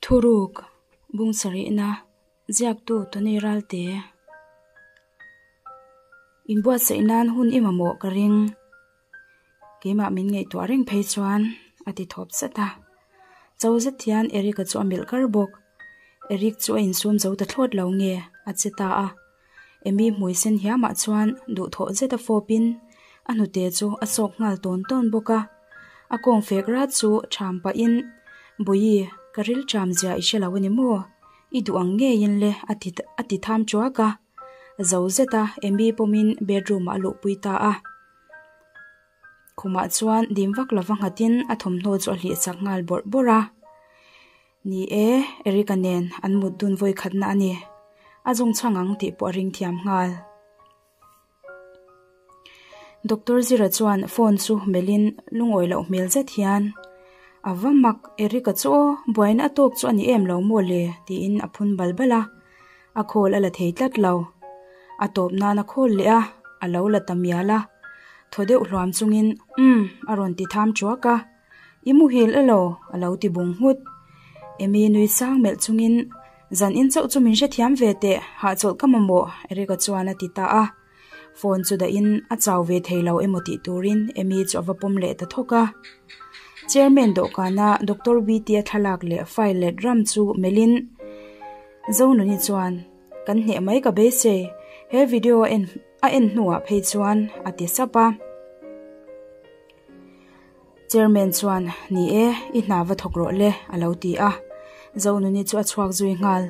Thuruk, Bung sarihna, Ziaktu Tony Ralte. Inbuatsaih nan hun i mamawh ka ring. Keimah min ngaihtuah reng phei chuan a ti thawp zet a. Cho zet hian Eric-a chu a melh kar bawk. Eric chu a insum zo ta thlawt lo nge a che ta a. Amy hmui sen hiamah chuan duhthawh zet a fawpin a hnute chu a sawk nghal tawn tawn bawk a. A kawng fek rat chu ṭham pahin, Bawihi, ka ril ṭam zia i hre lo a ni maw? I duh ang ngeiin le a ti a ti tham ṭuak a. Zo zet a Amy pawmin bedroom-ah a luhpui ta a. Khumah chuan dim vak lova nghatin a thawmhnaw chu a hlih chak nghal bawrh bawrh a. Ni e, Eric-a nen an mut dun vawi khatna a ni. A zung chhang ang tih pawh a ring thiam nghal. Doctor Zira chuan phone chu melhin lungawi loh hmel zet hian, A va mak, Eric-a chu aw, buaina a tawk chu a ni em lo maw le? tiin a phun bal bal a. A khawl a la thei tlat lo. A tawp nan a khawl leh a, a lo la ta mial a. Thaw deuh hluam chungin, Umm, a rawn ti tham thuak a. I muhil elo? a lo ti bung nghut. Amy nui sang melh chungin, Zan in chauh chu min hrethiam ve teh, hahchawlh ka mamawh, Eric-a chuan a ti ta a. Phone chu dahin a chau ve thei lo emaw tih turin Amy chu a va pawm leh ta thawk a. Chairman dawhkana Doctor Witty-a thlalak leh file let ram chu melhin Zonuni chuan, Kan hneh mai ka beisei, he video a en a en hnuah phei chuan a ti sap a. Chairman chuan, Ni e, i hna va thawk rawh le, a lo ti a. Zonuni chu a chhuak zui nghal.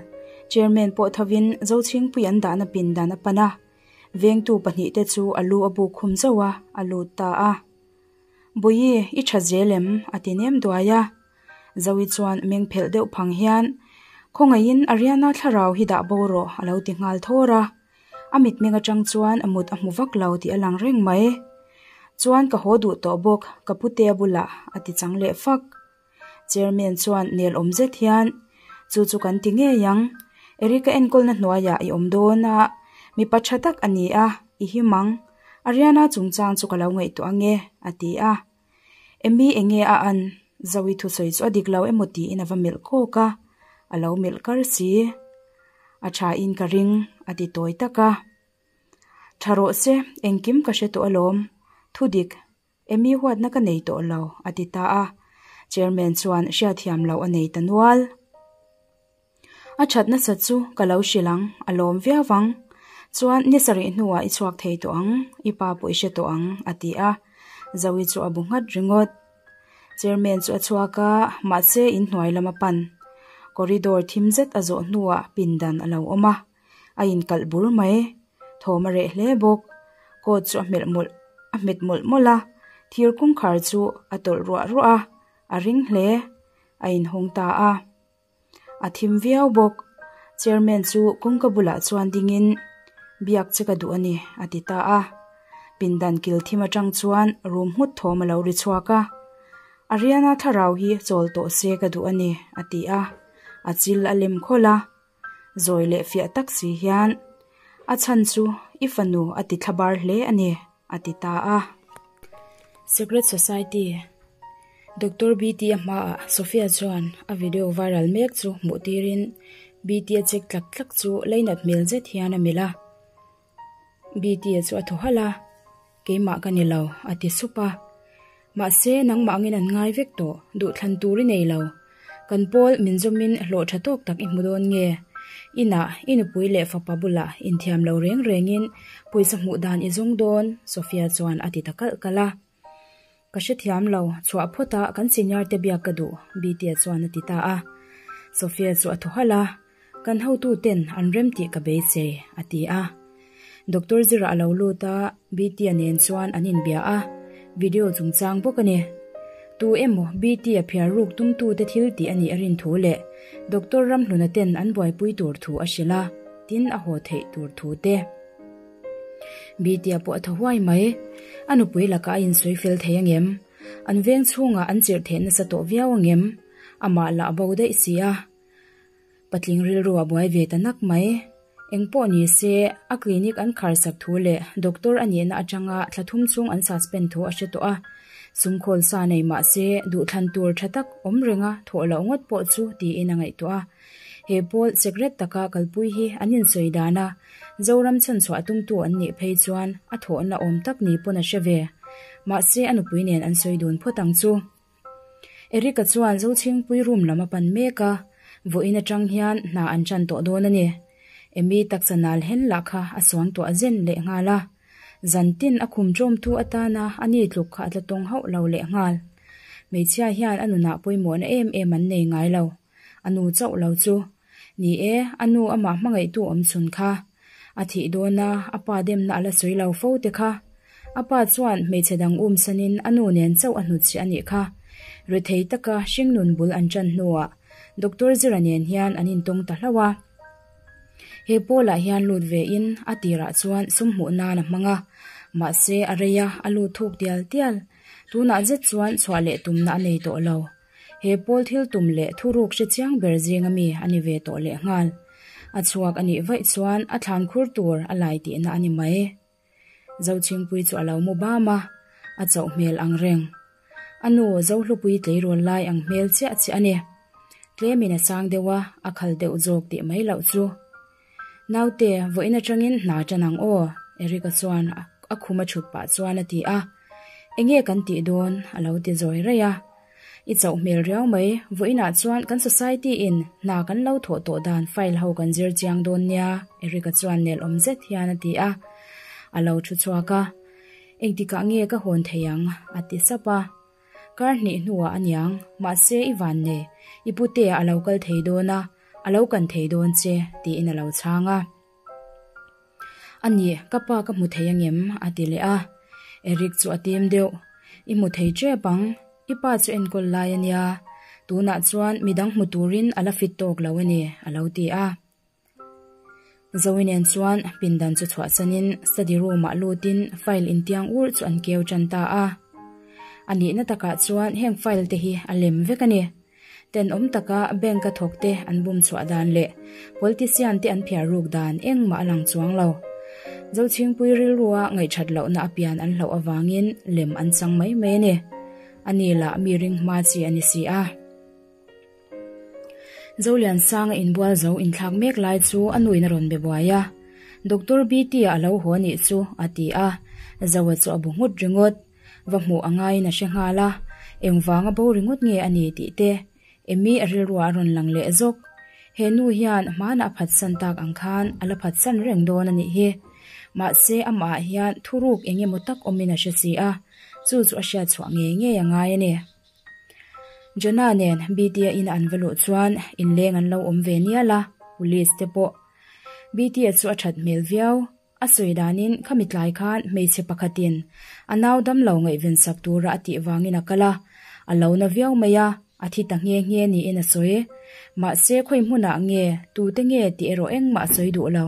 Chairman pawh thovin Zochhingpui an dahna pindan a pan a. Vengtu pahnihte chu a lu a buk khum zauh a, a lut ta a. Bawihi, i tha zel em? a ti nem duai a. Zoe chuan meng phelh deuh phang hian, Khawngaihin Ariana thlarau hi dah bo rawh, a lo ti nghal thawr a. A mitmeng atang chuan a mut a hmu vak lo tih a lang reng mai. Chuan ka haw duh tawh bawk, ka putea bulah a ti chang leh fak. Chairman chuan nel awm zet hian, Chu chu kan ti ngei ang. Eric-a enkawlna hnuaiah i awm dawn a, mipa tha tak a ni a, i him ang. Ariana chungchang chu ka lo ngaihtuah ange, a ti a. Emy enge a an? Zoe thusawi chu a dik lo emaw tiin a va melh kawk a, a lo melh kar si. A tha in ka ring, a ti tawi tak a. Tha rawh se, engkim ka hre tawh alawm. Thu dik, Emy huatna ka nei tawh lo, a ti ta a. Chairman chuan hriatthiam loh a nei ta nual. A that nasat chu ka lo hrilh ang, a lawm viau ang. Chuan ni sarih hnuah i chhuak thei tawh ang, i pa pawh i hre tawh ang, a ti a. Zoe chu a bu nghat ringawt. Chairman chu a chhuak a, mahse inhnuai lam a pan. Corridor thim zet a zawh hnuah pindan a lo awm a, a inkalh bur mai. Thawm a reh hle bawk. Coat chu a hmelh mawlh a hmet mawlh mawlh a, thir kawngkhar chu a tawlh ruah ruah a, a ring hle. A inhawng ta a. A thim viau bawk. Chairman chu kawngka bulah chuan dingin, Biak che ka duh a ni, a ti ta a. Pindan kil thim atang chuan room nghut thawm a lo ri chhuak a. Ariana thlarau hi chawl tawh se ka duh a ni, a ti a. A chil a lem khawlh a. Zawi leh fiah tak si hian, A chhan chu i fanu a ti thlabar hle a ni, a ti ta a. Secret Society Doctor BT-a hmaah Sophia chuan a video viral mek chu hmuh tirin BT-a check tlak tlak chu leinat hmel zet hian a melh a. BT-a chu a thaw halh a, Keimah ka ni lo, a ti sup a. Mahse, nangmah angin an ngai vek tawh, duhthlan tur i nei lo. Kan pawl min zawmin hlawh tha tawk tak i hmu dawn nge? Inah, i nupui leh fapa bulah inthiam lo reng rengin pawisa hmuh dan i zawng dawn, Sophia chuan a ti ta kalh kalh a. Ka hrethiam lo, chhuah phawt a kan senior te biak ka duh, Btea chuan a ti ta a. Sophia chu a thaw halh a, Kan hotu ten an rem tih ka beisei, a ti a. Doctor Zira a lo lut a, Btea nen chuan an inbia a, video chungchang bawk a ni. Tu emaw Btea phiar ruk tumtute thil tih a nih a rin thu leh Doctor Ramhluna ten an buaipui tur thu a hrilh a, tin a haw theih tur thu te. Btea pawh a thaw huai mai. A nupui lakah a insawi fel thei angem? An veng chhungah an chirh theh nasa tawh viau angem? Amah lah a bo daih si a. Patling rilru a buai ve ta nak mai. Eng pawh ni se, a clinic an khar sak thu leh doctor a nihna atanga thla thum chhung an suspend thu a hre tawh a. Sum khawl sa nei mah se duhthlan tur tha tak awm renga thawh loh ngawt pawh chu tiin a ngaihtuah a. He pawl secret taka kalpui hi an insawi dan a, Zoram chhanchhuah tumtu an nih phei chuan a thawhna awm tak ni pawn a hre ve. Mahse a nupui nen an sawi dun phawt ang chu. Eric-a chuan Zochhingpui room lam a pan mek a, vawiin atang hian hna an tan tawh dawn a ni. Amy taksa nal hen lah kha a suangtuah zen leh nghal a. Zan tin a khum ṭawmtu atana a ni tluk kha a tla tawng hauh lo leh nghal. Hmeichhia hian a nunah pawimawhna em em an nei ngai lo. A nu chauh lo chu. Ni e, a nu amah hmangaihtu awm chhun kha. A thih dawna a pa demna a la sawi lo fo te kha. A pa chuan hmeichhe dang um sanin a nu nen chauh a hnutchhiah a nih kha. Rethei taka hringnun bul an ṭan hnuah Doctor Zira nen hian an intawng ta hlauh a. He pawlah hian lut ve in a tirah chuan sum hmuh nan a hmang a, mahse a rei a, a lut thuk tial tial. Tunah zet chuan chhuah leh tumna a nei tawh lo. He pawl thil tum leh thuruk hre chiang ber zinga mi a ni ve tawh leh nghal. A chhuak a nih vaih chuan a thlan khur tur a lai tihna a ni mai. Zochhingpui chu a lo mu bam a, a chauh hmel ang reng. A nu Zohlupui tleirawl lai ang hmel chiah chiah a ni. Tlemin a sang deuh a, a khal deuh zawk tih mai loh chu. Naute, vawiin atangin hna tan ang aw, Eric-a chuan a khum a thut pah chuan a ti a. Enge kan tih dawn? a lo ti zawi raih a. I chauh hmel riau mai, vawiinah chuan kan society in hna kan lo thawh tawh dan file ho kan zir chiang dawn nia, Eric-a chuan nel awm zet hian a ti a. A lo thu chhuak a. Engtikah nge ka hawn thei ang? a ti sap a. Kar hnih hnuah a niang, mahse i van nei, i putea a lo kal thei dawn a, a lo kan thei dawn che, tiin a lo chhang a. A ni, ka pa ka hmu thei angem? a ti leh a. Eric chu a tim deuh, I hmu thei tep ang, i pa chu enkawl lai a nia, tunah chuan midang hmu turin a la fit tawk lo a ni, a lo ti a. Zoe nen chuan pindan chu chhuahsanin study room-ah lutin file intiang ur chu an keu tan ta a. A nihna takah chuan heng file te hi a lem vek a ni. Tenawm taka bank-a thawk te an bum chhuah dan leh politician te an phiar ruk dan engmah a lang chuang lo. Zochhingpui rilrua ngaihthat lohna a pian an hlauh avangin lem an chang mai mai a ni. Ani lah mi ring hma chi a ni si a. Zoliansanga inbual zo inthlak mek lai chu a nuin a rawn be buai a, Doctor BT-a a lo haw anih chu a ti a, Zoa chu a bu nghut ringawt. Va hmuh a ngaiin a hre nghal a, engvanga bo ringawt nge a ni tih te Emy a rilruah a rawn lang leh zawk. He nu hian hmanah a phatsan tak ang khan a la phatsan reng dawn a nih hi. Mahse amahah hian thuruk eng emaw tak awmin a hre si a, chu chu a hriat chhuah ngei ngei a ngai a ni. Jonah nen BT-a ina an va luh chuan inleng an lo awm ve nial a, police te pawh. BT-a chu a that hmel viau. A sawi danin khami tlai khan hmeichhe pakhatin a nau damlo ngaihven sak tura a tih vangin a kal a, a lo na viau mai a, a thi ta nghe nghe niin a sawi. Mahse khawi hmunah nge, tute nge tih erawh engmah a sawi duh lo.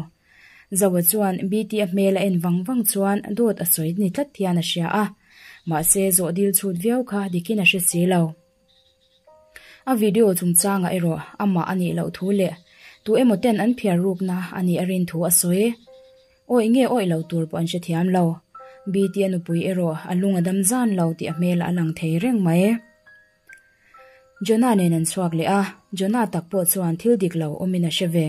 Zoa chuan BT-a hmel a en vang vang chuan dawt a sawi ni tlat hian a hria a, mahse zawh dil chhut viau kha dikin a hre si lo. A video chungchangah erawh amah a nih loh thu leh tu emaw ten an phiar rukna a nih a rin thu a sawi. Awih nge awih lo tur pawh an hrethiam lo. BT-a nupui erawh a lung a dam zan lo tih a hmelah a lang thei reng mai. Jonah nen an chhuak leh a, Jonah tak pawh chuan thil dik lo awmin a hre ve.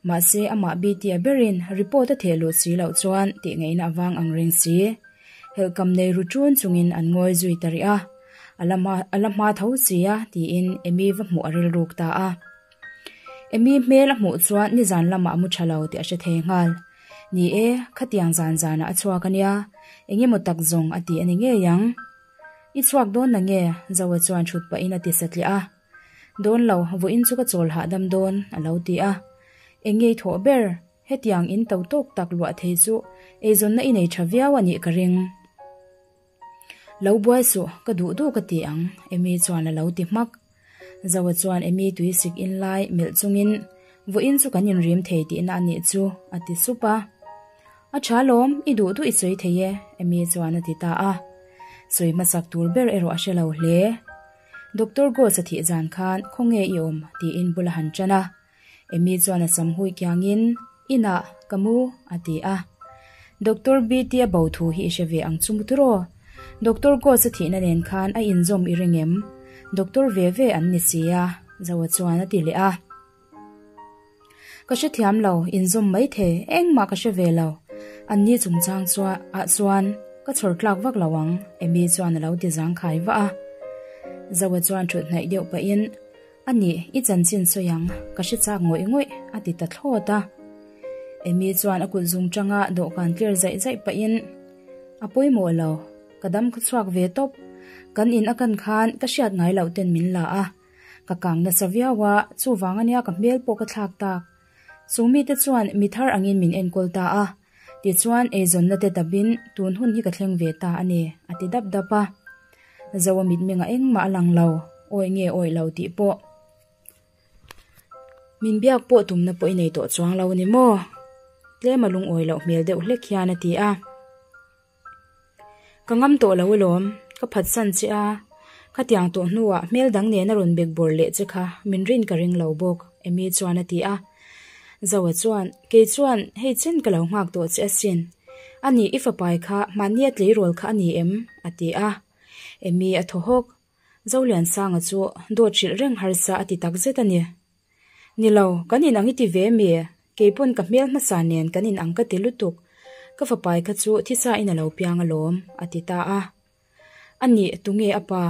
Mahse amah BT-a berin report a theh luh si loh chuan tih ngaihna a vang ang reng si. Helhkam nei ru ṭun chungin an ngawi zui ta rih a, a la hma a la hma tho si a tiin Amy va hmuh a rilruk ta a. Amy hmel a hmuh chuan nizan lamah a mu ṭha lo tih a hre thei nghal. Ni e, khatiang zan zanah a chhuak a nia, engemaw tak zawng a ti a ni ngei ang. I chhuak dawn na nge? Zoa chuan thut pahin a ti satliah a. Dawn lo, vawiin chu ka chawl hahdam dawn, a lo ti a. Eng ngei thawh ber, hetiang in to tawk tak luah thei chu eizawnna i nei tha viau a nih ka ring. Lo buai suh, ka duh duh ka ti ang, Amy chuan a lo ti hmak. Zoa chuan Amy tui sik in lai melh chungin, Vawiin chu kan inrim thei tihna a nih chu, a ti sup a. A tha lawm, i duh duh i sawi thei e, Amy chuan a ti ta a. Sawi hmasak tur ber erawh a hre lo hle. Doctor Ghost a thih zan khan khawnge i awm? tiin bul a han tan a. Amy chuan a sam hui kiangin, Inah, ka mu, a ti a. Doctor BT a bo thu hi i hre ve ang chu mu turaw? Doctor Ghosh-a thihna nen khan a inzawm i ring em? Doctor ve ve an ni si a, Zoa chuan a ti leh a. Ka hrethiam lo, inzawm mai thei, engmah ka hre ve lo. Anni chungchang chuan ah chuan ka chhawr tlak vak lo ang, Amy chuan a lo ti zangkhai vah a. Zoa chuan thut hnaih deuh pahin, A nih, i chanchin sawi ang, ka hre chak ngawih ngawih, a ti ta thlawt a. Amy chuan a kut zung tanga dawhkan tlir zaih zaih pahin, A pawimawh lo, ka dam kha chhuak ve tawp. Kan in a kan khan ka hriat ngai loh ten min la a. Ka kang nasa viau a, chuvang ania ka hmel pawh ka thlak tak. Chung mite chuan mi thar angin min enkawl ta a, tichuan eizawnna te dapin tun hun hi ka thleng ve ta a ni, a ti dap dap a. Zoa mitmengah engmah a lang lo, awi nge awi lo tih pawh. Min biak pawh tumna pawh i nei tawh chuang lo ni maw? Tlema lungawi loh hmel deuh hlek hian a ti a. Ka ngam tawh lo alawm, ka phatsan che a, khatiang tawh hnuah hmel dang nena rawn bek bawr leh che kha min rin ka ring lo bawk, Amy chuan a ti a. Zoa chuan, Kei chuan hei chen ka lo nghak tawh che asin. Ani, i fapai kha hmannia tleirawl kha a ni em? a ti a. Amy a thaw hawk. Zoliansanga chu dawt hrilh reng harsa a ti takzet a ni. Ni lo, kan inang i ti ve mi? Kei pawn ka hmel hmasa nen kan inang ka ti lutuk. Ka fapai kha chu thisa in a lo piang alawm, a ti ta a. A nih, tunge a pa?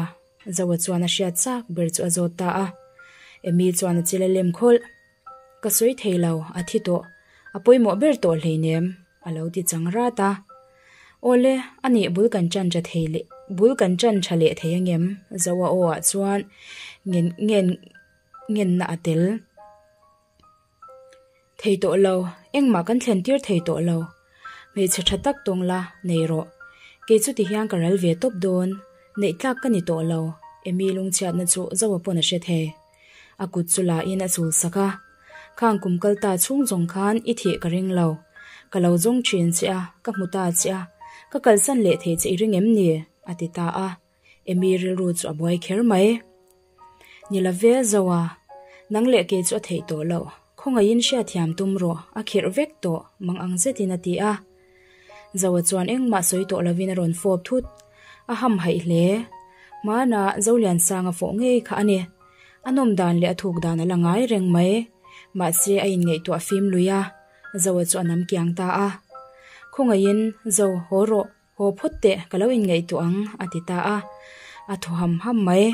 Zoa chuan a hriat chak ber chu a zawt ta a. Amy chuan a chil a lem khawlh. Ka sawi thei lo, a thi tawh. A pawimawh ber tawh hleinem, a lo ti chang rat a. Awle, a nih bul kan ṭan ṭha thei leh bul kan ṭan ṭha leh thei angem? Zoa aw ah chuan ngen ngen ngenna a tel thei tawh lo, engmah kan thlen tir thei tawh lo. Hmeichhe ṭha tak tawng la, nei rawh. Kei chu ti hian ka ral ve tawp dawn, neih tlak ka ni tawh lo, Amy lungchhiatna chu Zoa pawn a hre thei. A kut chu la in a chul sak a, Khang kum kal ta chhung zawng khan i thih ka ring lo. Ka lo zawng thin che a, ka hmu ta che a, ka kalsan leh thei che i ring em ni? a ti ta a. Amy rilru chu a buai kher mai. Ni la ve zo a, nang leh kei chu a theih tawh loh. Khawngaihin hriatthiam tum rawh, a khirh vek tawh, mang ang zetin a ti a. Zoa chuan engmah sawi tawh lovin a rawn fawp thut. A hamhaih hle. Hmana Zoliansanga fawh ngei kha a ni. A nawm dan leh a thuk dan a la ngai reng mai. Mahse a inngaihtuah fim lui a, Zoa chu a nam kiang ta a. Khawngaihin, Zo, haw rawh, haw phawt teh, ka lo inngaihtuah ang, a ti ta a. A thaw ham ham mai.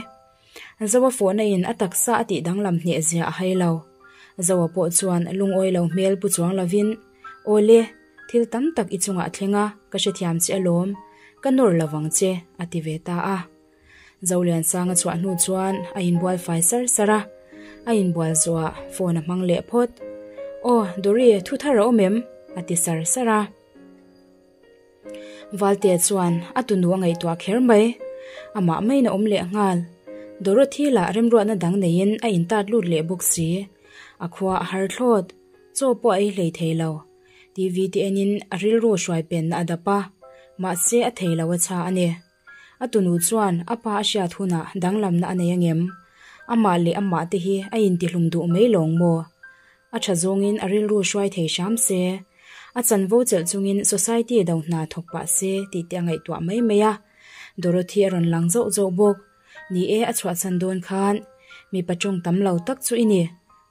Zoa fawhna in a taksa a tih danglam hneh zia a hai lo. Zoa pawh chuan lungawi lo hmel pu chuang lovin, Awle, thil tam tak i chungah a thleng a, ka hrethiam che alawm, ka nawr lo vang che, a ti ve ta a. Zoliansanga chhuah hnu chuan a inbual fai sar sar a, a inbual zuah phone a hmang leh phawt. Aw, Dory, thu thar a awm em? a ti sar sar a. Valtea chuan a tunu a ngaihtuah kher mai. Amah maiin a awm leh nghal. Dorothy lah remruatna dang neiin a intat lut leh bawk si. A khua a har thlawt. Chaw pawh a ei hlei thei lo. TV te enin a rilru hruai penna a dap a, mahse a thei lo a chha a ni. A tunu chuan a pa a hriat hunah danglamna a nei angem? Amah leh amah te hi a intihlum duh mai lawng maw? A tha zawngin a rilru hruai thei hram se, a chanvo chelh chungin society do hna thawk pah se tih te a ngaihtuah mai mai a. Dorothy a rawn lang zauh zauh bawk. Ni e, a chhuahchhan dawn khan mipa tawng tam lo tak chu i ni.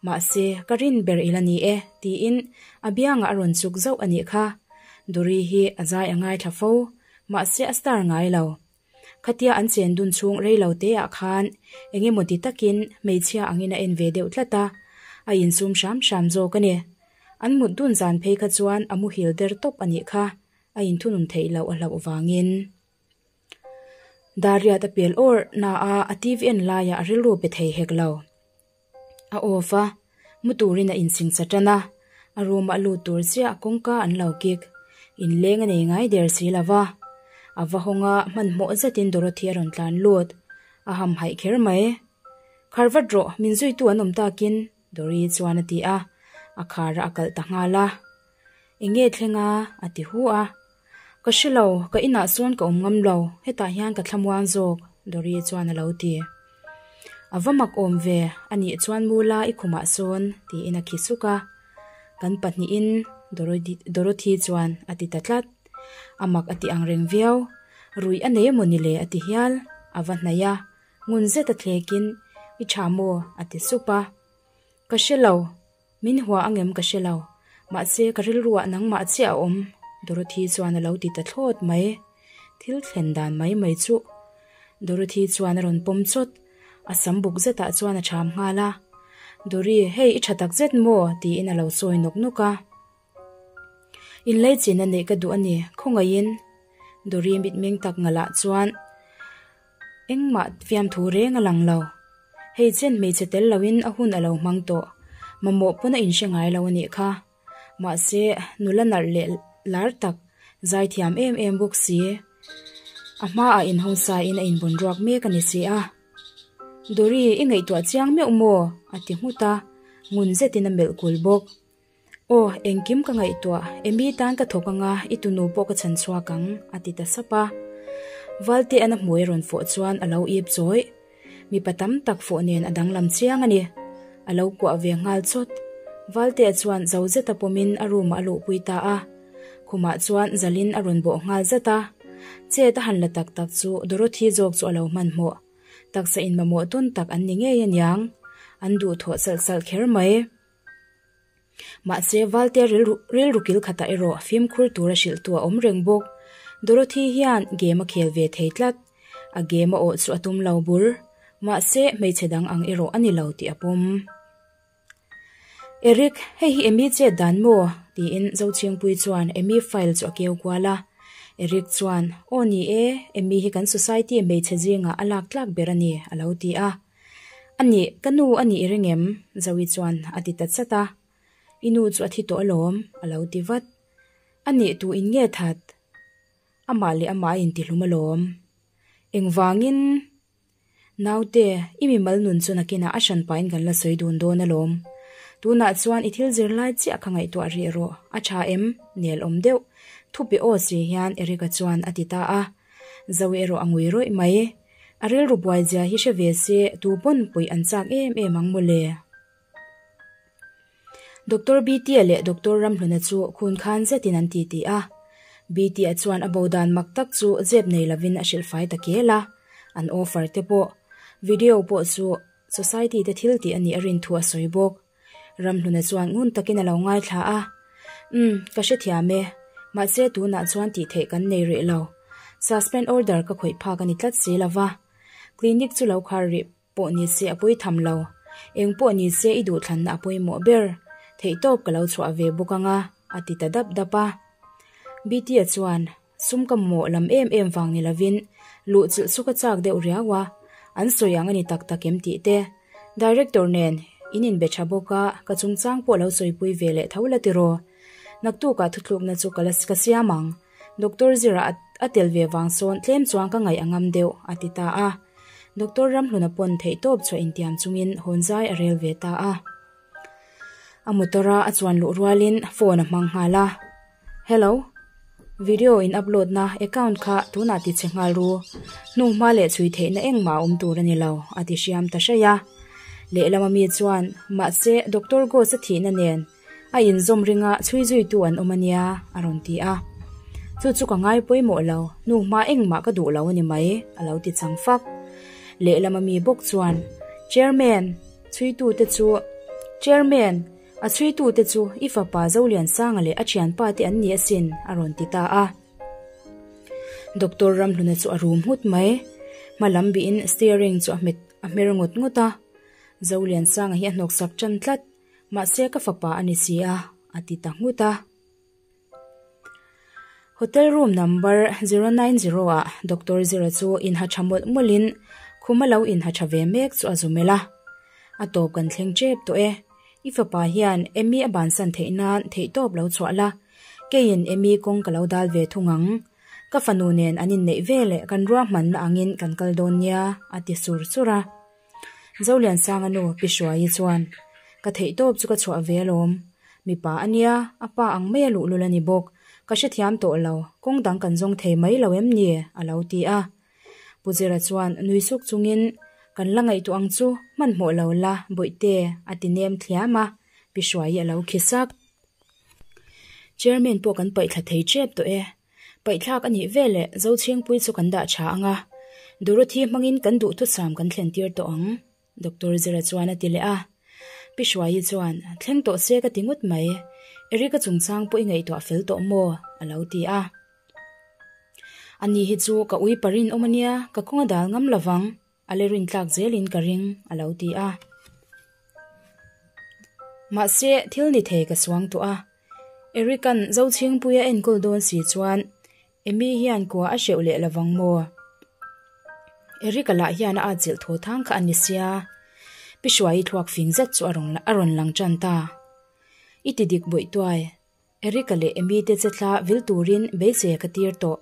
Mahse, ka rin ber ila ni e, tiin a biangah a rawn chuk zauh a nih kha. Dory hi a zai a ngaithla fo, mahse a star ngai lo. Khatia an chen dun chhung rei lo te ah khan eng emaw ti takin hmeichhia angin a en ve deuh tlat a, a insum hram hram zawk a ni. An mut dun zan phei kha chuan a muhil der tawp a nih kha, a inthunun theih loh a hlauh vangin. Dariat a pel awrh na a, a TV en laiah a rilru pe thei hek lo. A off a, mu turin a insingcha tan a, a room ah lut tur chiah kawngka an lo kik. Inleng a nei ngai der si lo va. A va hawng a, hmanhmawh zetin Dorothy a rawn tlan lut. A hamhaih kher mai. Khar vat rawh, min zuitu an awm takin, Dory chuan a ti a, a khar ah a kalh ta nghal a. Enge thleng a? a ti hu a. Ka hre lo, ka inah sawn ka awm ngam lo, hetah hian ka thlamuang zawk, Dory chuan a lo ti. A va mak awm ve, a nih chuan Mula i khumah sawn, tiin a khi suk a. Kan pahnihin Dorothy chuan a ti ta tlat. A mak a ti ang reng viau. Ruih a nei emawni le a ti hial. A va hnaih a, ngun zet a thlekin, I tha maw? a ti sup a. Ka hre lo. Min hua angem ka hre lo. Mahse ka rilruah nangmah chiah a awm, Dorothy chuan a lo ti ta thlawt mai. Thil thlen dan mai mai chuh. Dorothy chuan a rawn pawm chawt. A sam buk zetah chuan a cham nghal a. Dory, hei i tha tak zet maw? tiin a lo sawi nawk nawk a. Inleichina neih ka duh a ni, khawngaihin. Dory mitmeng tak ngalah chuan engmah fiamthu reng a lang lo. Hei chen hmeichhe tel loin a hun a lo hmang tawh. Mamawh pawn a inhre ngai lo a nih kha. Mahse, nula nalh leh lar tak, zaithiam em em bawk si. A hmaah inhawng sain a inbun ruak mek a ni si a. Dory, i ngaihtuah chiang meuh maw? a ti nghut a, ngun zetin a melh kul bawk. Aw, engkim ka ngaihtuah, Amy tan ka thawk anga i tunu pawh ka chhan chhuak ang, a ti ta sap a. Valtea'n a hmui a rawn fawh chuan a lo ip chawih. Mipa tam tak fawh nen a danglam chiang a ni. A lo kuah ve nghal chawt. Valtea chuan zo zeta pawmin a room ah a luhpui ta a. Khumah chuan zalin a rawn bawh nghal zat a. Chet a han la tak tak chu Dorothy zawk chu a lo hmanhmawh. Taksa inmamawh tawn tak an ni ngei aniang. An duhthawh salh salh kher mai. Mahse, Valtea rilru kil khatah erawh fimkhur tura hrilhtu a awm reng bawk. Dorothy hian game a khel ve thei tlat. A game a awh chu a tum lo bur. Mahse, hmeichhe dang ang erawh a ni lo tih a pawm. Eric, hei hi Amy chet dan maw? tiin Zochhingpui chuan Amy file chu a keu kual a. Eric chuan, Aw ni e, Amy hi kan society hmeichhe zingah a lak tlak ber a ni, a lo ti a. A nih, ka nu a nih i ring em? Zoe chuan a ti ta chat a. I nu chu a thi tawh alawm, a lo ti vat. A nih tu in nge that? Amah leh amah a intihlum alawm. Engvangin? Naute, i mimal nun chu nakinah a hran pahin kan la sawi dun dawn alawm. Tunah chuan i thil zir lai chiah kha ngaihtuah rih rawh, a tha em? Nel awm deuh. Thupe aw si hian Eric-a chuan a ti ta a. Zoe erawh a ngui rawih mai. A rilru buai zia hi hre ve se tu pawn puih an chak em em ang mawle. Doctor BT-a leh Doctor Ramhluna chu khun khan zetin an titi a. BT-a chuan a bo dan mak tak chu zep nei lovin a hrilh fai ta kel a. An offer te pawh, video pawh chu society te thil tih a nih a rin thu a sawi bawk. Ramhluna chuan ngun takin a lo ngaithla a, Umm, ka hrethiam e. Mahse tunah chuan tih theih kan nei rih lo. Suspend order ka khawih phak a ni tlat si lo va. Clinic chu lo khar rih pawh ni se a pawi tham lo. Eng pawh ni se i duhthlanna a pawimawh ber. Theihtawp ka lo chhuah ve bawk ang a, a ti ta dap dap a. BT-a chuan, Sum ka mamawh lam em em vang ni lovin luhchilh chu ka chak deuh riau a, an sawi ang a ni tak tak em tih te. Director nen in inbe tha bawk a, ka chungchang pawh lo sawipui ve leh tho la tiraw. Naktukah thutlukna chu ka la ka siam ang. Doctor Zira a tel ve vang sawn tlem chuan ka ngaih a ngam deuh, a ti ta a. Doctor Ramhluna pawn theihtawp chhuah intiam chungin hawnzai a rel ve ta a. A motor a a chuan luh rualin phone a hmang nghal a. Hello. Video in upload na account kha tunah ti che nghal ru. Hnu hma leh chhui theihna engmah a awm tur a ni lo, a ti hriam ta hraih a. Lehlam ami chuan, Mahse, Doctor Ghost a thihna nen a inzawm ringa chhui zuitu an awm a nia, a rawn ti a. Chu chu ka ngai pawimawh lo, hnu hma engmah ka duh lo a ni mai, a lo ti chang fak. Lehlam ami bawk chuan, Chairman, Chhuitute chu Chairman, a chhuitute chu i fapa Zoliansanga leh a thianpa te an ni asin, a rawn ti ta a. Doctor Ramhluna chu a rum nghut mai. Hma lam bihin steering chu a hmet a hmer ngawt ngawt a. Zoliansanga hi a hnawksak tan tlat, mahse ka fapa a ni si a, a ti ta nghut a. Hotel room number 090 ah Doctor Zira chu inha tha mawlh mawlhin khum a lo inha tha ve mek chu a zu melh a. A tawp kan thleng tep tawh e. I fapa hian Amy a bansan theih nan theihtawp lo chhuah la. Keiin Amy kawng ka lo dal ve thung ang. Ka fanu nen an inneih veleh kan ruahmanna angin kan kal dawn nia, a ti sur sur a. Zoliansanga nu Pi Hruaii chuan, Ka theihtawp chu ka chhuah ve alawm. Mipa a nia, a pa ang mai a luhlul a ni bawk. Ka hrethiam tawh lo, kawng dang kan zawng thei mai lo em ni? a lo ti a. Pu Zira chuan nui suk chungin, Kan la ngaihtuah ang chu, hmanhmawh lo la, Bawihte, a ti nem thliam a, Pi Hruaii a lo khi sak. Chairman pawh kan paihthla thei tep tawh e. Paihthlak a nih veleh Zochhingpuii chu kan dah tha ang a, Dorothy hmangin kan duhthusam kan thlen tir tawh ang, Doctor Zira chuan a ti leh a. Pi Hruaii chuan, Thleng tawh se ka ti ngawt mai, Eric-a chungchang pawh i ngaihtuah fel tawh maw? a lo ti a. Ani hi chu ka ui parin awm a nia, ka kawng a dal ngam lovang, a le rintlak zelin ka ring, a lo ti a. Mahse, thil ni thei ka suang tawh a. Eric-a'n Zochhingpui a enkawl dawn si chuan Amy hian kua a hreuh leh lovang maw? Eric-a lah hian a atchilh thaw thang kha a ni sia. Pi Hruaii thluak fing zet chu a rawn lang tan ta. I ti dik bawih tuai. Eric-a leh Amy te che thla vil turin beisei ka tir tawh.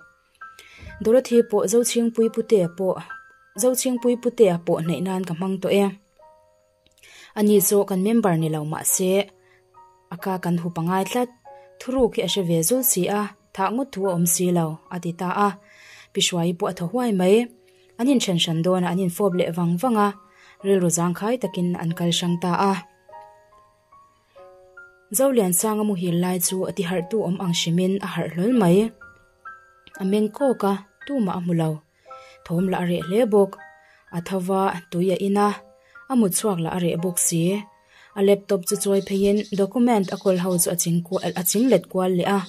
Dorothy pawh Zochhingpui Putea pawh Zochhingpui Putea pawh hnaih nan ka hmang tawh e. Ani chu kan member ni lo mah se a ka kan hup a ngai tlat. Thuruk hi a hre ve zul si a, thah ngawt thu a awm si lo, a ti ta a. Pi Hruaii pawh a thaw huai mai. An inthen hran dawnah an infawp leh vang vang a, rilru zangkhai takin an kal hrang ta a. Zoliansanga muhil lai chu a tiharhtu awm ang hrimin a harh hlawl mai. A meng kawk a, tumah a hmu lo. Thawm lah a reh hle bawk. A tho va, tui a in a, a mut chhuak lah a reh bawk si. A laptop chu chawi pheiin document a kawl ho chu a ching kual a ching let kual leh a.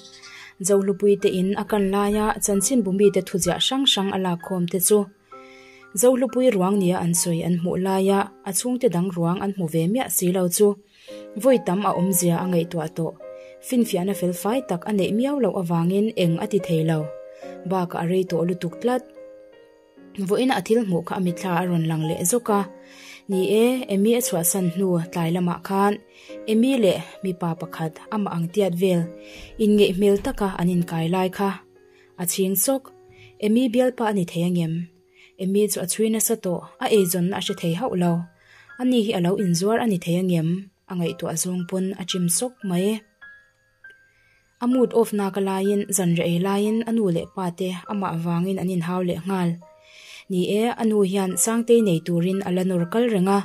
Zohlupui te in a kan laia chanchinbu mite thuziah hrang hrang a lakkhawm te chu Zohlupui ruang nia an sawi an hmuh laia a chhungte dang ruang an hmu ve miah si lo chu Vawi tam a awmzia a ngaihtuah tawh. Finfiahna fel fai tak a neih miau loh avangin eng a ti thei lo. Bakah a rei tawh lutuk tlat. Vawiin a thil hmuh kha a mitthla a rawn lang leh zawk a. Ni e, Amy a chhuahsan hnu tlai lamah khan Amy leh mipa pakhat amah ang tiat vel inngeih hmel taka an inkai lai kha a chhing chawk. Amy bialpa a ni thei angem? Amy chu a chhui nasa tawh, a eizawnna a hre thei hauh lo. Ani hi a lo inzuar a ni thei angem? A ngaihtuah zawng pawn a chim sawk mai. A mood off nak a laiin zanriah ei laiin a nu leh pa te amah vangin an inhau leh nghal. Ni e, a nu hian Sangtei nei turin a la nawr kal reng a,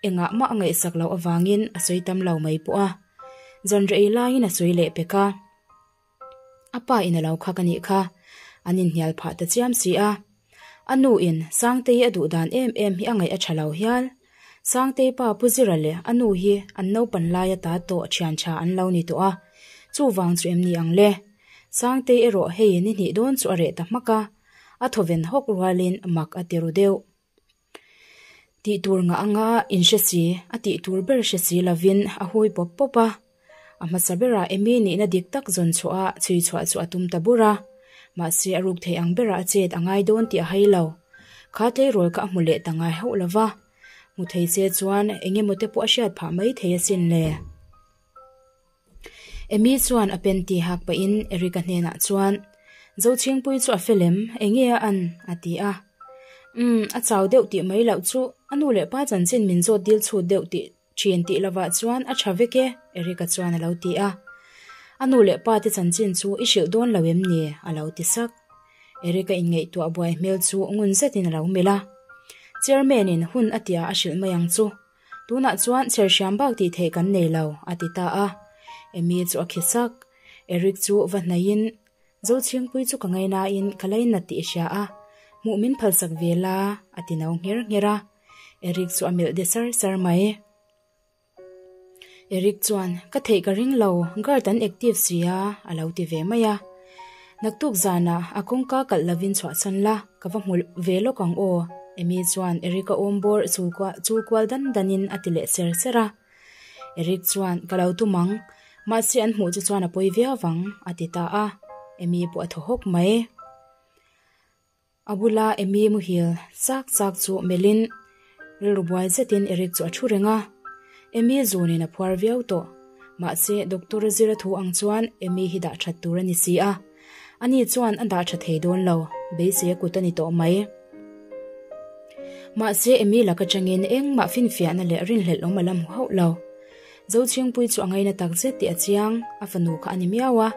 engah mah a ngaihsak loh avangin a sawi tam lo mai pawh a. Zanriah ei laiin a sawi leh pek a. A pa in a lo khak a nih kha, an inhnial phah ta chiam si a. A nu in Sangtei a duh dan em em hi a ngaih a tha lo hial. Sangtei pa Pu Zira leh a nu hi an naupan lai ata tawh thian tha an lo ni tawh a, chuvang chu em ni ang le? Sangtei erawh hei ni hnih dawn chu a reh ta hmak a, a thawven hawk rualin mak a ti ru deuh. Tih tur ngah anga inhre si, a tih tur ber hre si lovin a hui pawp pawp a. A hmasa berah Amy nihna dik tak zawn chhuah a chhui chhuah chu a tum ta bur a. Mahse a ruk thei ang berah a chet a ngai dawn tih a hai lo. Kha tleirawl kha a hmu leh ta ngai hauh lo va. Hmu thei che chuan eng emaw te pawh a hriat phah mai thei asin le. Amy chuan a panty hak pahin Eric-a hnenah chuan, Zochhingpui chu a fel em? Enge a an? a ti a. Umm, a chau deuh tih mai loh chu a nu leh pa chanchin min zawt dil chhut deuh tih thin tih lovah chuan a tha vek e, Eric-a chuan a lo ti a. A nu leh pa te chanchin chu i hrilh dawn lo em ni? a lo ti sak. Eric-a inngaihtuah buai hmel chu ngun zetin a lo melh a. Chairman-in hun a tia a hrilh mai ang chu. Tunah chuan chherhriam bak tih theih kan nei lo, a ti ta a. Amy chu a khi sak. Eric chu va hnaihin, Zochhingpui chu ka ngainain ka lainat tih i hria a, hmuh min phalsak ve la, a ti no ngher ngher a. Eric chu a melh de sar sar mai. Eric chuan, Ka theih ka ring lo, guard an active si a, a lo ti ve mai a. Naktuk zanah a kawngka kalh lovin chhuahchhan la, ka va hmu ve lawk ang aw, Amy chuan Eric-a awm bawr chul kual dan danin a ti leh ser ser a. Eric chuan, Ka lo tum ang, mahse an hmuh chu chuan a pawi viau vang, a ti ta a. Amy pawh a thaw hawk mai. A bula Amy muhil chak chak chu melhin rilru buai zetin Eric chu a thu reng a. Amy zunin a phuar viau tawh. Mahse, Doctor zira thu ang chuan Amy hi dah that tur a ni si a. Ani chuan a dah tha thei dawn lo, beisei a kut a ni tawh mai. Mahse, Amy lak atangin engmah finfiahna leh rinhlelh awm a la hmu hauh lo. Zochhingpui chu a ngaina tak zet tih a chiang, a fanu kha a ni miau a.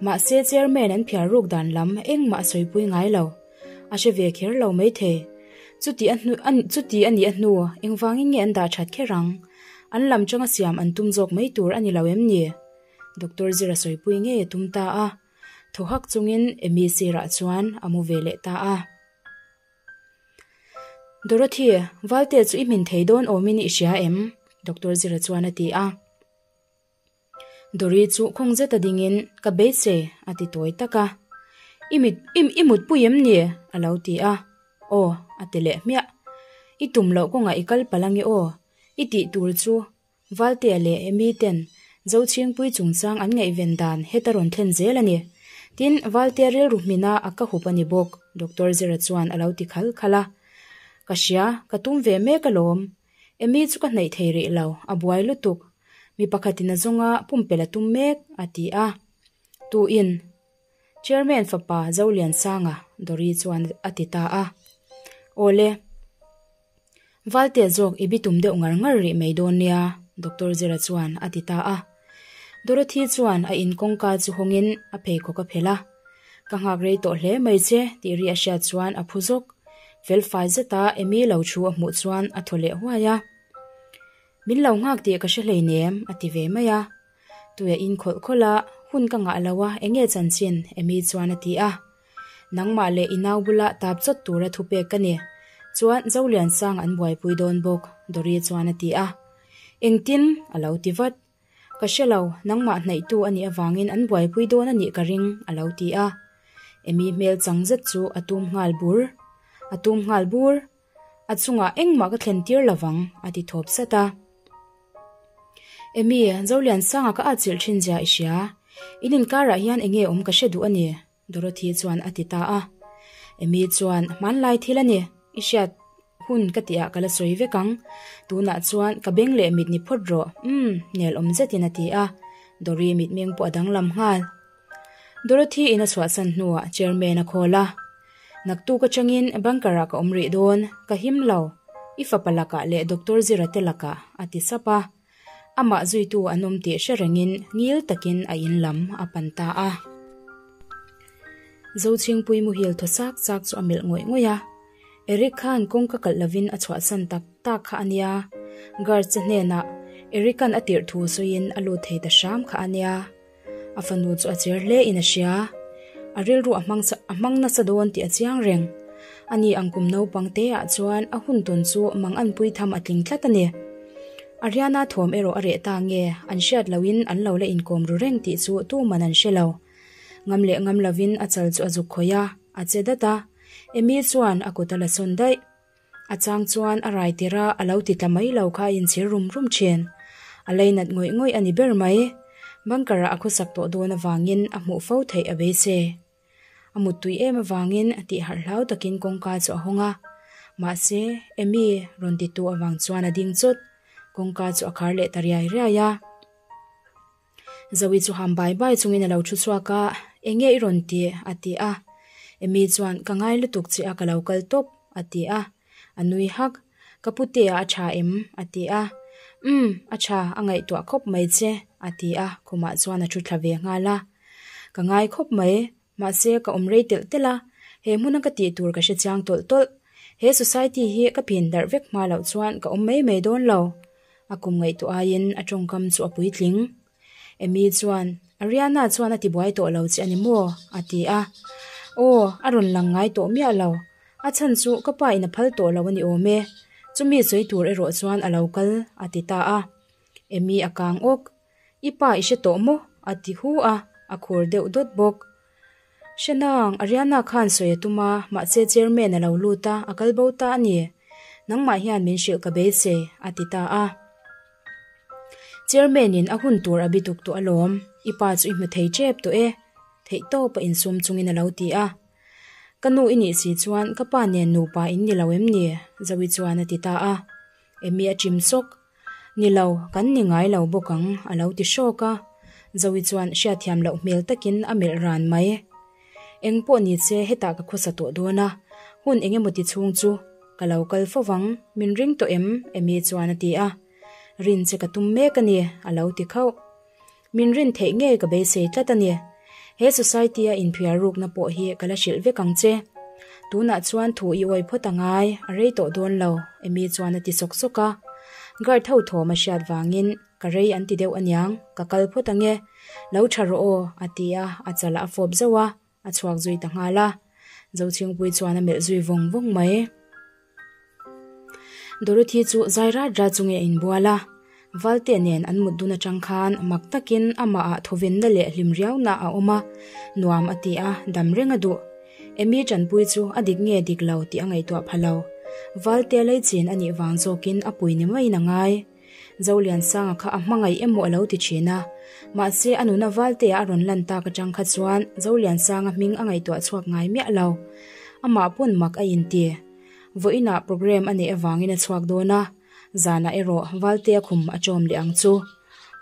Mahse chairman an phiar ruk dan lam engmah a sawipui ngai lo. A hre ve kher lo maithei. Chuti a hnu chuti a nih a hnu engvangin nge an dah that kher ang? An lam changa siam an tum zawk mai tur a ni lo em ni? Doctor Zira sawipui ngei a tum ta a. Thaw hak chungin Emy sirah chuan a mu ve leh ta a. Dorothy, Valte chu i hmin thei dawn awmin i hria em? Doctor Zira chuan a ti a. Dory chu khawng zeta dingin, Ka beisei, a ti tawi tak a. I mit, i mutpui em ni? a lo ti a. Aw, a ti leh hmiah. I tum loh kawngah i kal palh ange aw, i tih tur chu Valtea leh Emy ten Zochhingpui chungchang an ngaihven dan heta rawn thlen zel a ni. Tin, Valtea rilru hmina a ka hup a ni bawk, Doctor Zira chuan a lo ti khal khal a. Ka hria, ka tum ve mek alawm. Emy chu ka hnaih thei rih lo, a buai lutuk. Mi pakhatin a zawnga pumpelh a tum mek, a ti a. Tuin? Chairman fapa Zoliansanga, Dory chuan a ti ta a. Awle. Valtea zawk i bitum deuh ngar ngar rih mai dawn nia, Doctor Zira chuan a ti ta a. Dorothy chuan a in kawngka chu hawngin a pheikhawk a phelh a. Ka nghak rei tawh hle mai che tih ri a hriat chuan a phu zawk. Felfai zeta Emy lo thu a hmuh chuan a thaw leh huai a. Min lo nghak tih ka hre hleinem a ti ve mai a. Tuia in khawlh khawlh a, hun ka ngah lo a, enge chanchin? Emy chuan a ti a. Nangmah leh i nau bula tap chawt tura thupek ka ni. Chuan Zoliansang an buaipui dawn bawk, Dory chuan a ti a. Engtin? a lo ti vat. Ka hre lo, nangmah hnaihtu a nih avangin an buaipui dawn a nih ka ring, a lo ti a. Emy hmel chang zet chu a tum nghal bur. A tum nghal bur. A chungah engmah ka thlen tir lovang, a ti thawp sat a. Emy, Zoliansanga ka atchilh thin zia i hria. In inkarah hian enge awm ka hre duh a ni, Dorothy chuan a ti ta a. Emy chuan, Hmanlai thil a ni, i hriat hun ka tihah ka la sawi vek ang. Tunah chuan ka beng leh mit ni phawt rawh, umm, nel awm zetin a ti a. Dory mitmeng pawh a danglam nghal. Dorothy in a chhuahsan hnuah chairman a call a. Naktuk atangin bunker ah ka awm rih dawn, ka him lo, i fapa lakah leh Doctor Zira te lakah, a ti sap a. Amah zuitu an awm tih hre rengin ngil takin a in lam a pan ta a. Zochhingpui muhil thaw chak chak chu a melh ngawih ngawih a. Eric khan kawngka kalh lovin a chhuahsan tak tak kha a nia. Guard che hnenah Eric-a'n a tirh thu sawiin a lut thei ta hram kha a nia. A fanu chu a cher hle in a hria. A rilru a hmang a hmang nasa dawn tih a chiang reng. Ani ang kum naupang te ah chuan a hun tawn chu mang an pui tham a tling tlat a ni. Ariana thawm erawh a reh ta nge an hriat loh in an lo la inkawm ru reng tih chu tuman an hre lo. Ngam leh ngam lovin a chal chu a zuk khawih a, a che dat a. Emy chuan a kut a la sawn daih. A chang chuan a rai tirh a, a lo ti tla mai lo kha a inchhir rum rum thin. A leinat ngawih ngawih a ni ber mai. Bunker ah a khawsak tawh dawn avangin a hmuh fo theih a beisei. A muttui em avangin tih harh hlau takin kawngka chu a hawng a. Mahse, Amy rawn titu avang chuan a ding chawt. Kawngka chu a khar leh ta riai riai a. Zoe chu ham bai bai chungin a lo thu chhuak a, Enge i rawn ti? a ti a. Amy chuan, Ka ngai lutuk che a, ka lo kal tawp, a ti a. A nui hak, Ka putea a tha em? a ti a. Umm, a tha, a ngaihtuah khawp mai che, a ti a, khumah chuan a thu thla ve nghal a. Ka ngai khawp mai, mahse ka awm rei telh telh a, he hmuna ka tih tur ka hre chiang tawlh tawlh. He society hi ka pin darh vek hma loh chuan ka awm mai mai dawn lo. A kum ngaihtuah aiin a tawngkam chu a puitling. Amy chuan, Ariana chuan a tibuai tawh lo che a ni maw? a ti a. Aw, a rawn lang ngai tawh miah lo. A chhan chu ka pa in a phal tawh lo a ni awm e. Chumi sawi tur erawh chuan a lo kal, a ti ta a. Amy a kang awk. I pa i hre tawh maw? a ti hu a, a khur deuh dawt bawk. Hre nang, Ariana khan sawi a tum a, mahse chairman a lo lut a, a kal bo ta a ni. Nangmah hian min hrilh ka beisei, a ti ta a. Chairman in a hun tur a bituk tawh alawm, i pa chu i hmu thei tep tawh e, theihtawp a insum chungin a lo ti a. Ka nu i nih si chuan ka pa nen nupa in ni lo em ni? Zoe chuan a ti ta a. Emy a chim sawk. Ni lo, kan ni ngai lo bawk ang, a lo ti hrawk a. Zoe chuan hriatthiam loh hmel takin a melh ran mai. Eng pawh ni che hetah ka khawsa tawh dawn a, hun eng emaw ti chhung chu ka lo kal fo vang, min ring tawh em? Emy chuan a ti a. Rin che ka tum mek a ni, a lo ti khauh. Min rin theih ngei ka beisei tlat a ni. He society a inphiar rukna pawh hi ka la hrilh vek ang che. Tunah chuan thu i awi phawt a ngai, a rei tawh dawn lo, Emy chuan a ti sawk sawk a. Guard ho thawm a hriat vangin. Ka rei an ti deuh aniang, ka kal phawt ange. Lo tha rawh aw, a ti a, a chalah a fawp zauh a, a chhuak zui ta nghal a. Zochhingpui chuan a melh zui vawng vawng mai. Dorothy chu zai rat rat chunge a inbual a, Valte nen an mut dun atang khan mak takin amahah thawvenna leh hlim riauna a awm a, nuam a ti a, dam reng a duh. Amy tanpui chu a dik nge dik lo tih a ngaihtuah pha lo. Valte leichin a nih vang zawkin a pui ni maiin a ngai. Zoliansanga kha a hmangaih emaw a lo ti thin a, mahse a nuna Valtea a rawn lan tak atang kha chuan Zoliansanga hming a ngaihtuah chhuak ngai miah lo. Amah pawn mak a inti. Vawiinah programme a neih avangin a chhuak dawn a, zanah erawh Valtea khum a chawm leh ang chu.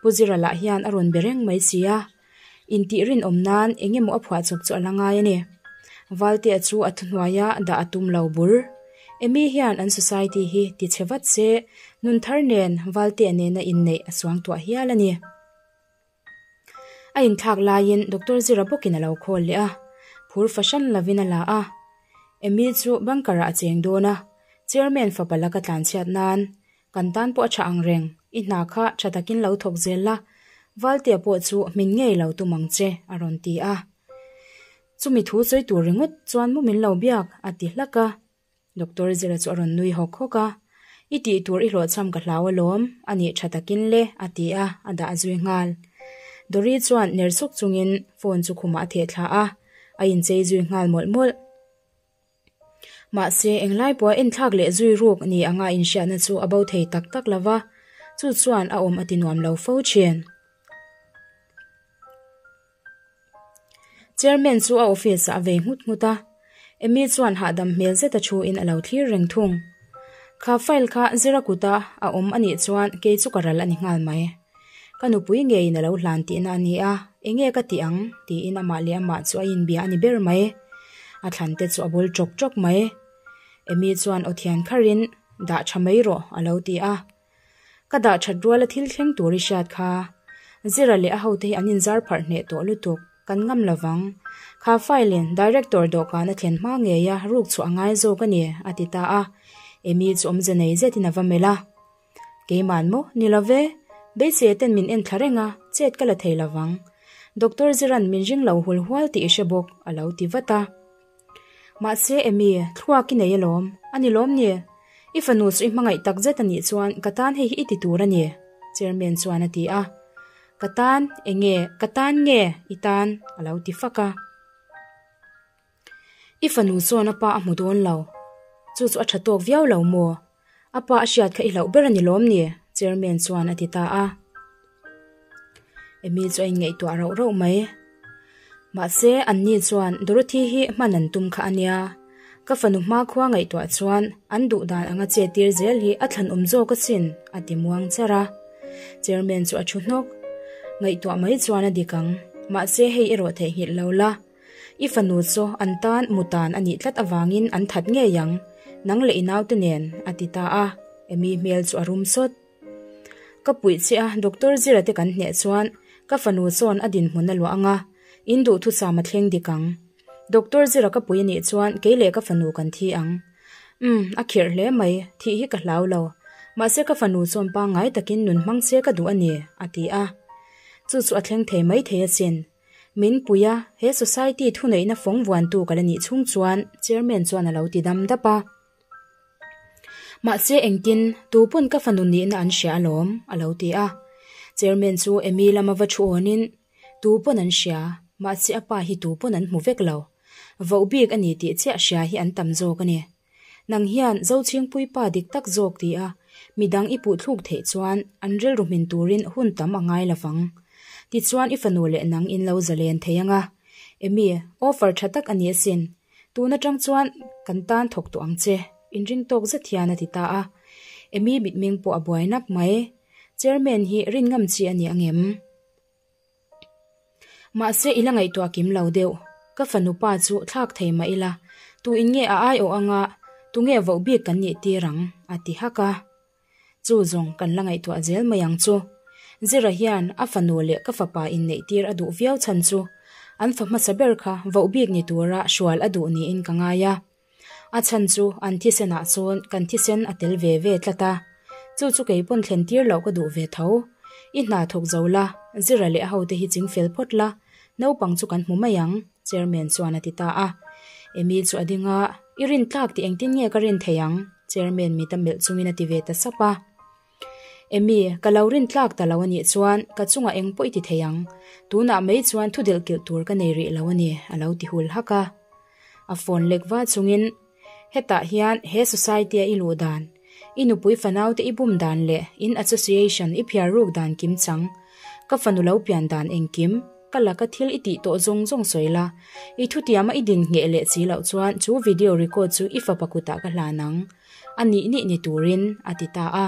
Pu Zira lah hian a rawn be reng mai si a, intih rinawm nan eng emaw a phuahchawp chu a la ngai a ni. Valtea chu a thuhnuaia dah a tum lo bur. Amy hian an society hi ti chhe vat se, nun thar nen Valtea nena inneih a suangtuah hial a ni. A inthlak laiin Doctor Zira bawkin a lo call leh a, phur fahran lovin a la a. Amy chu bunker-ah a cheng dawn a, Chairman fapa laka tlanchhiat nan kan tan pawh a tha ang reng, i hna kha tha takin lo thawk zel la, Valtea pawh chu hmin ngei lo tum ang che, a rawn ti a. Chumi thu sawi tur ringawt chuan mu min lo biak, a ti hlak a. Doctor Zira chu a rawn nui hawk hawk a, I tih tur i hlawhchham ka hlau alawm, a nih tha takin le, a ti a, a dah zui nghal. Dory chuan ner suk chungin phone chu khumah a theh thla a, a inchei zui nghal mawlh mawlh. Mahse, englai pawha enthlak leh zui ruk ni anga inhriatna chu a bo thei tak tak lo va, chu chuan a awm a ti nuam lo fo thin. Chairman chu a office ah a vei nghut nghut a, Amy chuan hahdam hmel zeta thu in a lo thlir reng thung. Kha file kha Zira kuta a awm a nih chuan kei chu ka ral a ni nghal mai. Ka nupui ngeiin a lo hlan tihna a ni a, enge ka tih ang? tiin amah leh amah chu a inbia a ni ber mai. A thlan te chu a bul ṭawk ṭawk mai. Amy chuan aw thian kharin, Dah ṭha mai rawh, a lo ti a. Ka dah ṭhat ruala thil thleng tur i hriat kha. Zira leh a hote hi an inzar pharh hneh tawh lutuk, kan ngam lo vang. Kha file in Director dawhkan a thlen hma ngei a, ruk chhuah a ngai zawk a ni, a ti ta a. Amy chu awmze nei zetin a va melh a. Keiman maw? Ni lo ve. Beisei ten min en thla reng a, chet ka la thei lo vang. Doctor Ziran min ring lo hul hual tih i hre bawk, a lo ti vat a. Mahse Amy, thluak i nei alawm. A ni lawm ni? I fanu chu i hmangaih tak zet a nih chuan ka tan hei hi i ti tur a ni, Chairman chuan a ti a. Ka tan? Enge? Ka tan nge i tan? a lo ti fak a. I fanu chuan a pa a hmu dawn lo. Chu chu a tha tawk viau lo maw? A pa a hriat kha i hlauh ber a ni lawm ni? Chairman chuan a ti ta a. Amy chu a inngaihtuah rauh rauh mai. Mahse, anni chuan Dorothy hi hman an tum kha a nia. Ka fanu hmakhua ngaihtuah chuan an duh dan anga che tir zel hi a thlanawm zawk asin, a ti muang char a. Chairman chu a thu hnawk. Ngaihtuah mai chuan a dik ang. Mahse, hei erawh theihnghilh lo la. I fanu chu an tan mutan a nih tlat avangin an that ngei ang, nang leh i naute nen, a ti ta a. Amy hmel chu a rum sawt. Ka puih che a, Doctor Zira te kan hneh chuan ka fanu chuan a dinhmun a luah ang a, in duhthusam a thleng dik ang. Doctor Zira ka pui a nih chuan kei leh ka fanu kan thi ang. Umm, a khirh hle mai, thih hi ka hlau lo. Mahse ka fanu chuan pangngai takin nun hmang che ka duh a ni, a ti a. Chu chu a thleng thei maithei asin. Min pui a, he society thuneihna fawng vuantu ka la nih chhung chuan Chairman chuan a lo ti dam dap a. Mahse engtin, tu pawn ka fanu nihna an hria alawm, a lo ti a. Chairman chu Amy lama va thu awnin, Tu pawn an hria, mahse a pa hi tu pawn an hmu vek lo. Voh bik a ni tih chiah hria hi an tam zawk a ni. Nang hian Zochhingpui pa dik tak zawk ti a, midang i puh thluk theih chuan an rilru hmin turin hun tam a ngai lovang. Tichuan i fanu leh nang in lo zalen thei ang a. Amy, offer tha tak a ni asin. Tun atang chuan kan tan thawk tawh ang che, inring tawk zet hian a ti ta a. Amy mitmeng pawh a buai nak mai. Chairman hi rin ngam chi a ni ang em? Mahse i la ngaihtuah kim lo deuh. Ka fanu pa chu thlak thei mah ila, tu in nge a aiawh anga tunge voh bik kan nih tir ang? a ti hak a. Chu zawng kan la ngaihtuah zel mai ang chu. Zira hian a fanu leh ka fapa inneih tir a duh viau chhan chu an fa hmasa ber kha voh bik ni tura hrual a duh niin ka ngai a. A chhan chu an thisenah chuan kan thisen a tel ve ve tlat a, chu chu kei pawn thlen tir loh ka duh ve tho. I hna thawk zo la, Zira leh a hote hi chingfel phawt la, naupang chu kan hmu mai ang, Chairman chuan a ti ta a. Emy chu a ding a, I rin tlak tih engtin nge ka rin thei ang? Chairman mit a melh chungin a ti ve ta sap a. Emy, ka lo rin tlak ta lo a nih chuan ka chungah eng pawh i ti thei ang. Tunah mai chuan thu delhkilh tur ka nei rih lo a ni, a lo ti hul hak a. A phone lek va chungin, Hetah hian he society-a i luh dan, i nupui fanaute i bum dan leh in association i phiar ruk dan kim chang, ka fanu lo pian dan engkim, ka laka thil i tih tawh zawng zawng sawi la, i thutiama i din ngheh leh chi loh chuan chu video record chu i fapa kutah ka hlan ang, a nih nih ni turin, a ti ta a.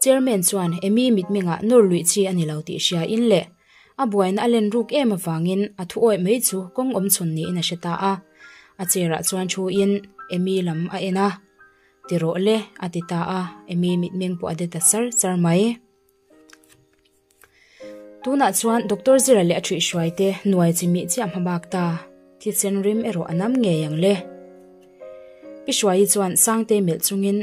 Chairman chuan Emy mitmengah nawr luih chi a ni lo tih hria in leh a buaina a len ruk em avangin a thu awih mai chu kawng awm chhun niin a hre ta a. A chair ah chuan thu in Emy lam a en a, Ti rawh le, a ti ta a, Emy mitmeng pawh a de ta sar sar mai. Tunah chuan Doctor Zira leh a ṭhuihhruai te nuai chi mih chiah hma bak ta, thisen rim erawh a nam ngei ang le. Pi Hruaii chuan Sangtei melh chungin,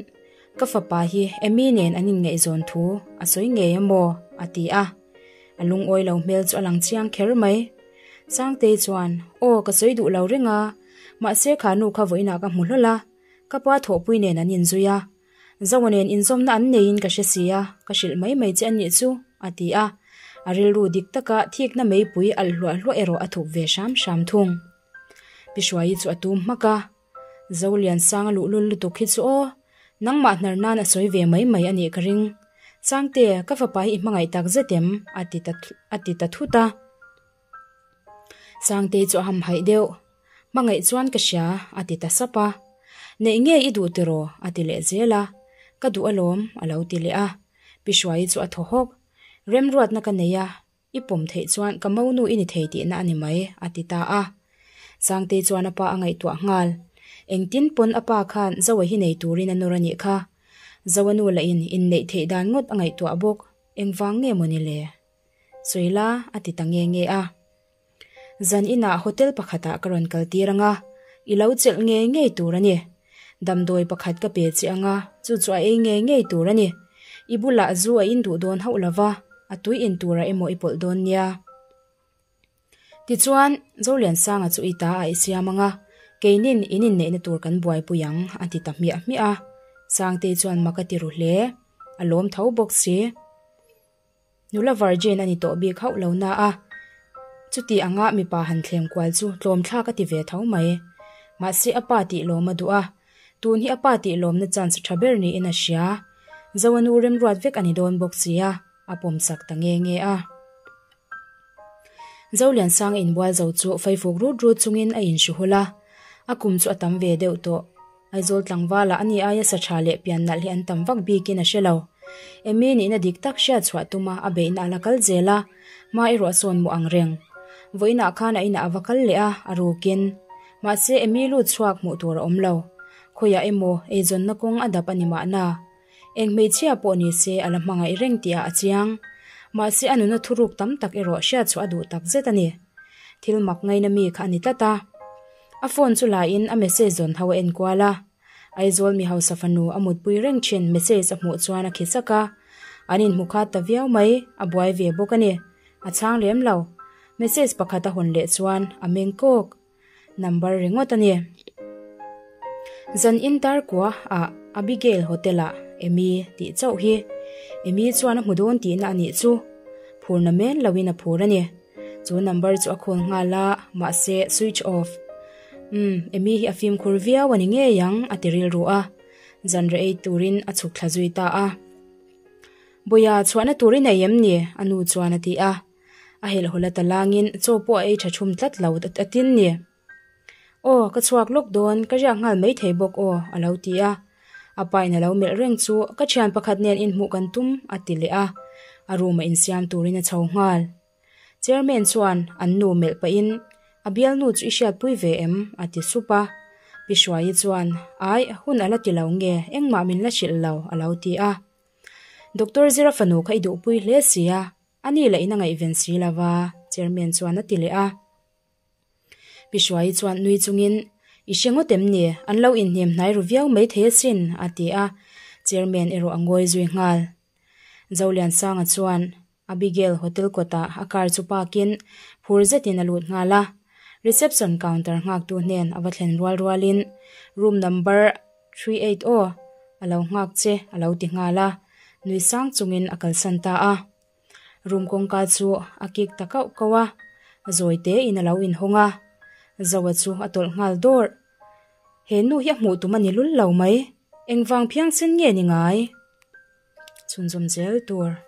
Ka fapa hi Amy nen an inngaihzawn thu a sawi ngei a maw? a ti a. A lungawi lo hmel chu a lang chiang kher mai. Sangtei chuan, Aw, ka sawi duh lo reng a, mahse kha nu kha vawiinah ka hmu hlawl a, ka pa thawhpui nen an inzui a, Zoa nen inzawmna an neiin ka hre si a, ka hrilh mai mai che a nih chu, a ti a. A rilru dik taka thikna meipui alh hluah hluah erawh a thup ve hram hram thung. Pi Hruaii chu a tum hmak a, Zoliansanga luhlul lutuk hi chu aw, nangmah hnar nan a sawi ve mai mai a nih ka ring. Sangte, ka fapa hi i hmangaih tak zet em? a ti ta a ti ta thut a. Sangtei chu a hamhaih deuh. Hmangaih chuan ka hria, a ti ta sap a. Neih nge i duh tiraw? a ti leh zel a. Ka duh alawm, a lo ti leh a. Pi Hruaii chu a thaw hawk. Remruatna ka nei a, i pawm theih chuan ka monu i ni thei tihna a ni mai, a ti ta a. Sangtei chuan a pa a ngaihtuah nghal. Engtin pawn a pa khan Zoa hi nei turin a nawr a nih kha. Zoa nu lahin inneih theih dan ngawt a ngaihtuah bawk. Engvang nge mawni le? Sawi la, a ti ta nge nge a. Zan inah hotel pakhatah ka rawn kal tir ang a, i lo chelh ngei ngei tur a ni. Damdawi pakhat ka pe che ang a, chu chu a ei ngei ngei tur a ni. I bulah zu a in duh dawn hauh lo va, a tui in turah emaw i pawlh dawn nia. Tichuan, Zoliansanga chu i ta a i siam ang a, keinin in inneihna tur kan buaipui ang, a ti ta hmiah hmiah a. Sangtei chuan mak a ti ru hle, a lawm tho bawk si. Nula virgin a ni tawh bik hauh lo na a, chuti anga mipa han thlem kual chu tlawm thlak a ti ve tho mai. Mahse a pa tih lawm a duh a, tun hi a pa tih lawmna chance tha ber niin a hria. Zoa nu remruat vek a ni dawn bawk sia, a pawm sak ta nge nge a. Zoliansanga inbual zo chu faifuk rut rut chungin a inhru hul a, a kum chu a tam ve deuh tawh. Aizawl tlangvala a ni aia sa tha leh pian nalh hi an tam vak bikin a hre lo. Emy nihna dik tak hriat chhuah tuma a beihna a la kal zel a, hma erawh a sawn muh ang reng. Vawiinah khan a inah a va kal leh a, a rukin. Mahse Emy lut chhuak hmuh tur a awm lo. Khawiah emaw eizawnna kawng a dap a ni mahna. Eng hmeichhia pawh ni se a la hmangaih reng tihah a chiang. Mahse a nuna thuruk tam tak erawh hriat chhuah a duh tak zet a ni. Thil mak ngaina mi kha a ni tlat a. A phone chu la in a message zawn ho a en kual a. Aizawl mi hausa fanu a mutpui reng thin message a hmuh chuan a khi sak a. An inhmu khat ta viau mai, a buai ve bawk a ni. A chhang lem lo. Message pakhat a hawn leh chuan a meng kawk. Number ringawt a ni. Zan in tar kua ah Abigail Hotel ah Amy tih chauh hi. Amy chuan a hmu dawn tihna a nih chu. Phurna men lo in a phur a ni. Chu number chu a call nghal a, mahse switch off. Umm, Amy hi a fimkhur viau a ni ngei ang a ti rilru a. Zanre ei turin a chhuk thla zui ta a. Bawia chhuahna tur i nei em ni? A nu chuan a ti a. A helhawlh a ta langin chaw pawh a ei tha thum tlat lo a tin ni. Aw, ka chhuak lawk dawn, ka riak nghal mai thei bawk aw, a lo ti a. A pain a lo melh reng chu, Ka thian pakhat nen inhmuh kan tum, a ti leh a. A room-a insiam turin a chho nghal. Chairman chuan an nu melh pahin, A bialnu chu i hriatpui ve em? a ti sup a. Pi Hruaii chuan, Aih, hun a la ti lo nge, engmah min la hrilh lo, a lo ti a. Doctor Zira fanu kha i duhpui hle si a, ani lah in a ngaihven si lo va, Chairman chuan a ti leh a. Pi Hruaii chuan nui chungin, I hre ngawt em ni? An lo inhnem hnai ru viau mai thei asin, a ti a. Chairman erawh a ngawi zui nghal. Zoliansanga chuan Abigail Hotel kawtah a car chu park-in phur zetin a lut nghal a. Reception counter nghaktu hnen a va thlen rual rualin room number 38 aw a lo nghak che a lo ti nghal a, nui sang chungin a kalsan ta a. Room kawngka chu a kik ta kauh kauh a, zawi tein a lo inhawng a, Zoa chu a tawlh nghal dawrh. He nu hi a hmuh tum a ni lul lo mai, engvang phiangsen nge ni ngai? Chhunzawm zel tur.